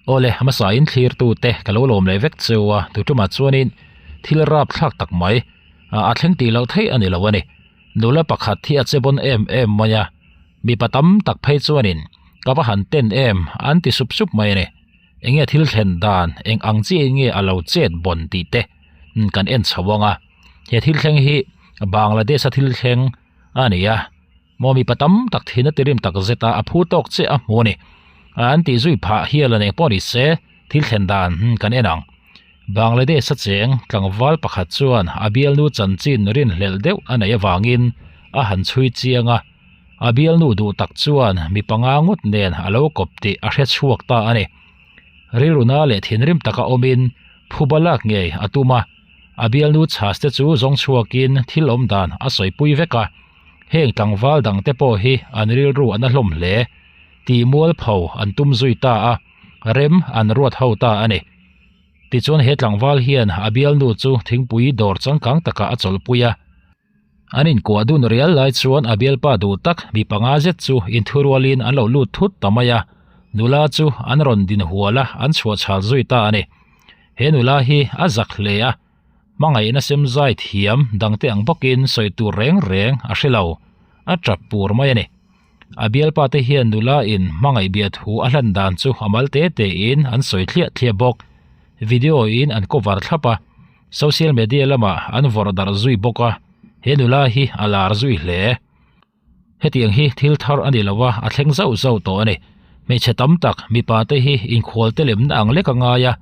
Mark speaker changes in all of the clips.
Speaker 1: Awle, hmasa in thlirtu te ka lo lawm leh vek cheu a, tu tumah chuanin thil rap thlak tak mai a thleng tih loh theih a ni lo a ni. Nula pakhat hi a che bawn em em mai a, mipa tam tak phei chuanin ka va han ten em an ti sup sup mai a ni. Enge thil thlen dan, eng ang chiahin nge a lo chet bawn tih te kan en chho ang a. He thil thleng hi Bangladesh a thil thleng a ni a. Maw mipa tam tak thin a tirim tak zet a, a phu tawk chiah a hmu a ni. An tih zui phah hial a eng pawh ni se, thil thlen dan kan en ang. Bangladesh a cheng tlangval pakhat chuan a bialnu chanchin rinhlelh deuh a neih avangin a han chhui chiang a, a bialnu duh tak chuan mi panga ngawt nen a lo kawp tih a hre chhuak ta a ni. Rilruna leh thinrim taka awmin phuba lak ngei a tum a, a bialnu chhas te chu zawng chhuakin thil awm dan a sawipui vek a. Heng tlangval dangte pawh hi an rilru a na hlawm hle. Tih mualpho an tum zui ta a, rem an ruat ho ta a ni. Tichuan he tlangval hian a bialnu chu thingpui dawr changkang takah a chawlhpui a. An inkuah dun rial lai chuan a bialpa duh tak mi panga zet chu inthurualin an lo lut thut ta mai a, nula chu an rawn din hual a, an chhuahchhal zui ta a ni. He nula hi a zak hle a. Hmangaihna sem zai thiam dangte ang bawkin sawi tur reng reng a hre lo, a tap pur mai a ni. A bialpa te hian nula in hmangaih bia thu a hlan dan chu a mal te te in an sawi thliah thliah bawk. Video in an cover thlap a, social media lamah an vawrh darh zui bawk a, he nula hi a lar zui hle. Hetiang hi thil thar a ni lo a, a thleng zauh zauh tawh a ni. Hmeichhe tam tak, mipa te hi inkhual te lemna ang lek a ngai a,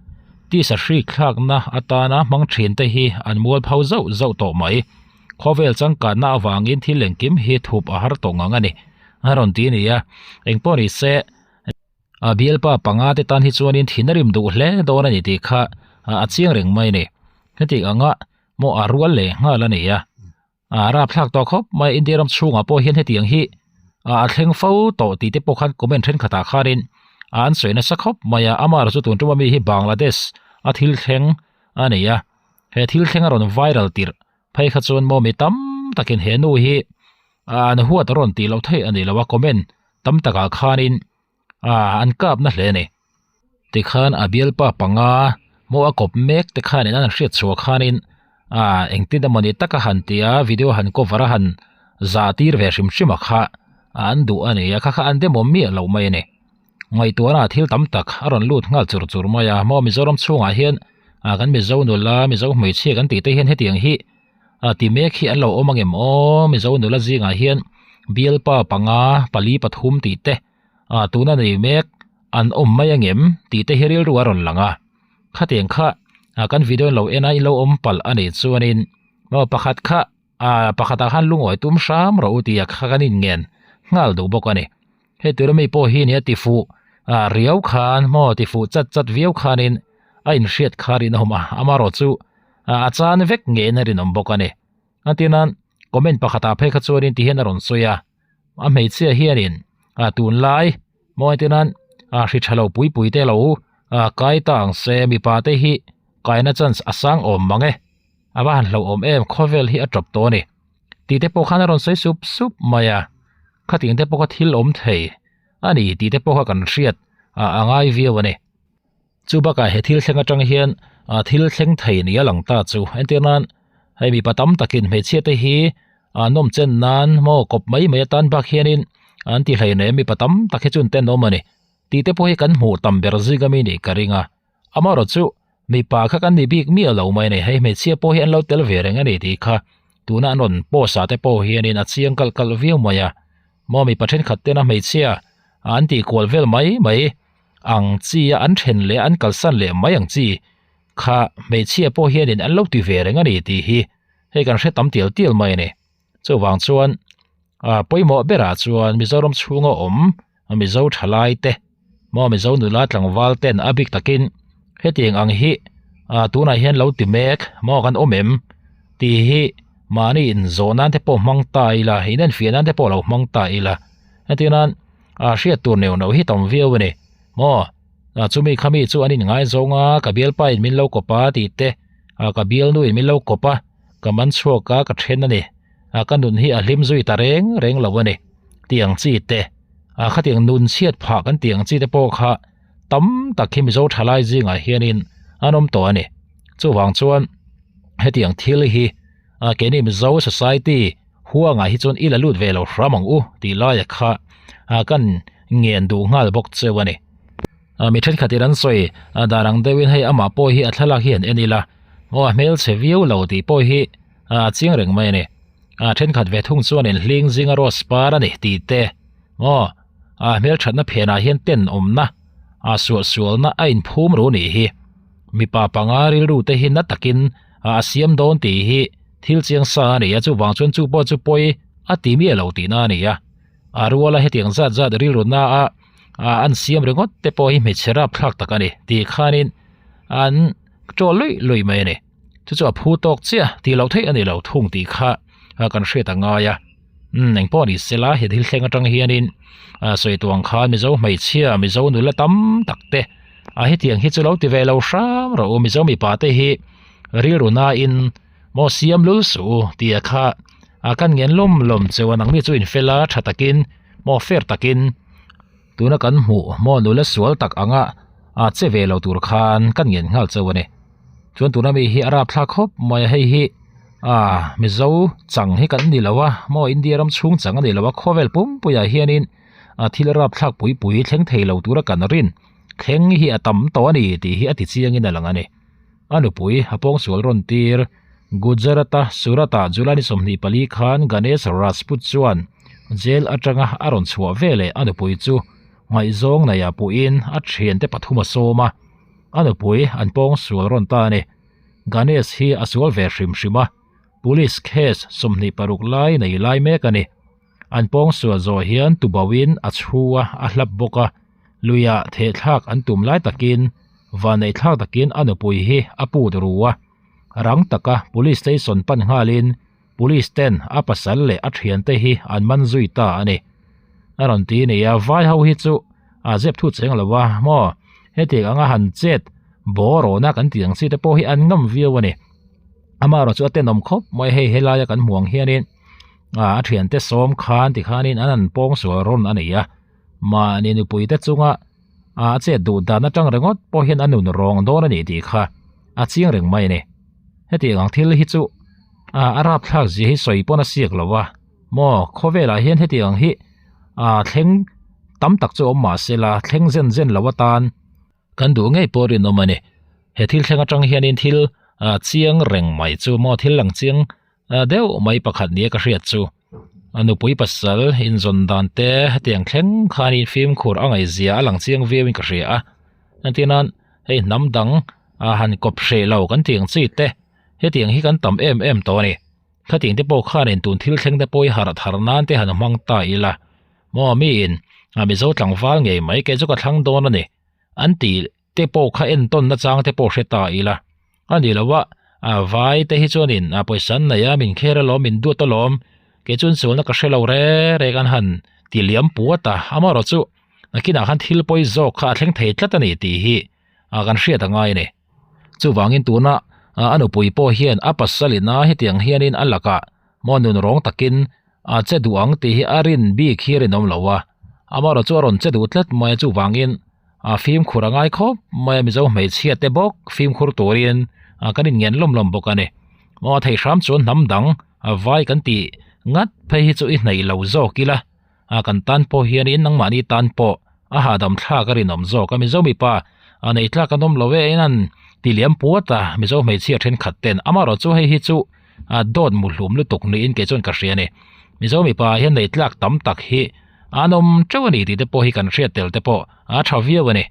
Speaker 1: tisa hrik thlakna atana hmang thin te hi an mual pho zauh zauh tawh mai. Khawvel changkanna avangin thil engkim hi thup a har tawh ngang a ni, a rawn ti a ni a. Engpawh ni se, a bialpa panga te tan hi chuanin thin a rim duh hle dawn a ni tih kha a chiang reng mai a ni. Hetiang anga maw a rual leh nghal a ni a. A rapthlak tawh khawp mai India ram chhungah pawh hian hetiang hi a thleng fo tawh tih te pawh khan comment thenkhatah khanin an sawi nasa khawp mai a, amaherawhchu tun tuma mi hi Bangladesh a thil thleng a ni a, he thil thleng a rawn viral tirh phei kha chuan maw mi tam takin he nu hi an huat a rawn tih loh theih a ni lo a, comment tam takah khanin an kap na hle a ni. Tikhan a bialpa panga maw a kawp mek te khanin an hriat chhuah khanin ah engtin emawni taka han ti a video han cover a han zah tir ve hrim hrim a kha an duh a ni a kha kha an demawm miah loh mai a ni. Ngaihtuahna ah thil tam tak a rawn lut nghal chur chur mai a maw Mizoram chhungah hian ah kan Mizo nula Mizo hmeichhia kan tih te hian hetiang hi ah ti mek hi an lo awm angem aw Mizo nula zingah hian bialpa panga pali pathum tih te. Ah tuna nei mek an awm mai angem tih te hi rilru a rawn lang a, khatiang kha ah kan video in lo en a in lo awm palh a nih chuanin maw pakhat kha ah pakhatah khan lungawi tum hram rawh u tih ah kha kan inngen nghal duh bawk a ni. Hei tura mi pawh hi nia tifuh ah riau khan maw tifuh chat chat viau khanin a inhriat kha rinawm a, amaherawhchu ah a chan vek ngeiin a rinawm bawk a ni. A tinan comment pakhatah phei kha chuanin ti hian a rawn sawi a. A hmeichhia hianin ah tunlai mawi te nan ah hri tha lo pui pui te lo ah kai ta ang se mipa te hi kaina chance a sang awm mang e a va han hlauhawm em khawvel hi a tawp tawh a ni tih te pawh khan a rawn sawi sup sup mai a khatiang te pawh kha thil awm thei a ni tih te pawh kha kan hriat ah a ngai viau a ni. Chu bakah he thil thleng atang hian ah thil thleng thei ni a lang ta chu entir nan hei mipa tam takin hmeichhia te hi ah nawm chen nan maw kawp mai mai atan bak hianin an ti hleinem mipa tam tak hi chu an tenawm a ni tih te pawh hi kan hmuh tam ber zing ami nih ka ring a amaherawh chu mipa kha kan ni bik miah lo mai a ni hei hmeichhia pawh hi an lo tel ve reng a ni tih kha tuna an rawn post ah te pawh hianin a chiang kalh kalh viau mai a maw mipa thenkhat tena hmeichhia an tih kual vel mai mai. Ang chi a an then leh an kalsan leh mai ang chi kha hmeichhia pawh hianin an lo ti ve reng a ni tih hi hei kan hre tam tial tial mai a ni. Chuvang chuan ah pawimawh berah chuan Mizoram chhunga awm Mizo thalai te maw Mizo nula tlangval ten a bik takin hetiang ang hi ah tunah hian lo ti mek maw kan awm em tih hi mahni inzawh nan te pawh hmang ta ila inenfiah nan te pawh lo hmang ta ila hetiang nan ah hriat tur neuh neuh hi tam viau a ni maw ah chumi kha mi chu an inngaizawng a ka bialpa in min lo kawp a tih te ah ka bialnu in min lo kawp a ka man chhuak a ka then a ni ah ka nun hi a hlim zui ta reng reng lo a ni tih ang chi te ah khatiang nun chhiat phah kan tih ang chi te pawh kha. tam tak hi Mizo thalai zingah hianin an awm tawh a ni. Chuvang chuan hetiang thil hi ah keini Mizo society huangah hi chuan i la lut ve lo hram ang u tih laia kha ah kan ngen duh nghal bawk cheu a ni. Ah mi thenkhatin an sawi ah dan ang deuhin hei amah pawh hi a thlalak hi an en ila aw a hmelchhe viau lo tih pawh hi ah a chiang reng mai a ni. Ah thenkhat ve thung chuan in hling zinga rose par a ni tih te aw ah hmelthatna phenah hian tenawmna ah suahsualna a inphum ru nih hi. Mipa panga rilru te hi na takin ah a siam dawn tih hi thil chiang sa a ni a, chuvang chuan chu pawh chu pawi a ti miah lo tihna a ni a. A ruala hetiang zat zat rilru na a ah an siam ringawt te pawh hi hmeichhe rapthlak tak a ni tih khanin an chawl luih luih mai a ni. Chu chu a phu tawk chiah tih loh theih a ni lo thung tih kha kan hriat a ngai a. Umm eng pawh ni sela he thil thleng atang hianin ah sawi tuang khan Mizo hmeichhia Mizo nula tam tak te a hetiang hi chu lo ti ve lo hram rawh u Mizo mipa te hi rilru nain maw siam lul suh u tih a kha a kan ngen lawm lawm cheu a nangni chu infel a tha takin maw fair takin tuna kan hmuh maw nula sual tak anga a che ve lo tur khan kan ngen nghal cheu a ni. Chuan tuna mi hi a rapthlak khawp mai a hei hi ah Mizo chang hi kan ni lo a maw India ram chhung chang a ni lo a khawvel pumpuiah hianin a thil rapthlak pui pui thleng thei lo tura kan rin thleng hi a tam tawh a ni tih hi a ti chiangin a lang a ni. A nupui a pawngsual rawn tir Gujarat-a Surat-ah July ni 24 khan Ganesh Rajput chuan jail atanga a rawn chhuah veleh a nupui chu ngaihzawng neihah puhin a thiante pathum a sawm a. A nupui an pawng sual rawn ta a ni. Ganesh hi a sual ve hrim hrim a, police case 26 lai nei lai mek a ni. An pawng sual zawh hian tubauhin a chhu a, a hlap bawk a, luiah thehthlak an tum lai takin vanneihthlak takin a nupui hi a put ru a. Rang taka police station pan nghalin police ten a pasal leh a thiante hi an man zui ta a ni. A rawn ti ni a, vai ho hi chu a zep thu cheng lo a maw? Hetiang anga han chet bawrawna kan tih ang chi te pawh hi an ngam viau a ni. Amaherawh chu a tenawm khawp mai hei helaia kan hmuh ang hianin a thiante sawm khan tikhanin an han pawng sual rawn a nei a, mahni nupui te chunga a chet duh dan atang ringawt pawh hian a nun rawng dawn a ni tih kha a chiang reng mai a ni. Hetiang ang thil hi chu a rapthlak zia hi sawi pawn a siak lo a, maw khawvelah hian hetiang ang hi a thleng tam tak chu awm mah se la thleng zen zen lo atan kan duh ngei pawh rinawm a ni. He thil thleng atang hianin thil chiang reng mai chu maw thil lang chiang deuh mai pakhat nia ka hriat chu a nupui pasal inzawn dan te hetiang thleng khanin fimkhur a ngaihzia a lang chiang viauin ka hria a. Entir nan hei hnam dang a han kawp hreh lo kan tih ang chi te hetiang hi kan tam em em tawh a ni. Khatiang te pawh khanin tun thil thleng te pawh hi harh thar nan te han hmang ta ila maw miin a Mizo tlangval ngei mai kei chu ka thlang dawn a ni an tih te pawh kha entawn nachang te pawh hre ta ila a ni lo a a vai te hi chuanin a pawisa an nei a min kher alawm min duat alawm kei chuan sualna ka hre lo re re kan han ti liam puat a amaherawh chu nakinah khan thil pawi zawk kha a thleng thei tlat a ni tih hi a kan hriat a ngai a ni. Chuvangin tuna a nupui pawh hian a pasal ina hetiang hianin a lakah maw nun rawng takin a che duh ang tih hi a rin bik hi a rinawm lo a, amaherawh chu a rawn che duh tlat mai a chuvangin a fimkhur a ngai khawp mai a Mizo hmeichhia te bawk fimkhur turin kan inngen lawm lawm bawk a ni. Maw a thei hram chuan hnam dang vai kan tih ngat phei hi chu i hnaih lo zawk ila. A kan tan pawh hianin nangmahni tan pawh a hahdam thlak a rinawm zawk a, Mizo mipa a nei tlak an awm lo e in an ti liam puat a, Mizo hmeichhia thenkhat ten amaherawh chu hei hi chu a dawt muhlum lutuk niin kei chuan ka hria a ni. Mizo mipa hian nei tlak tam tak hi an awm teuh a ni tih te pawh hi kan hriat tel te pawh a tha viau a ni.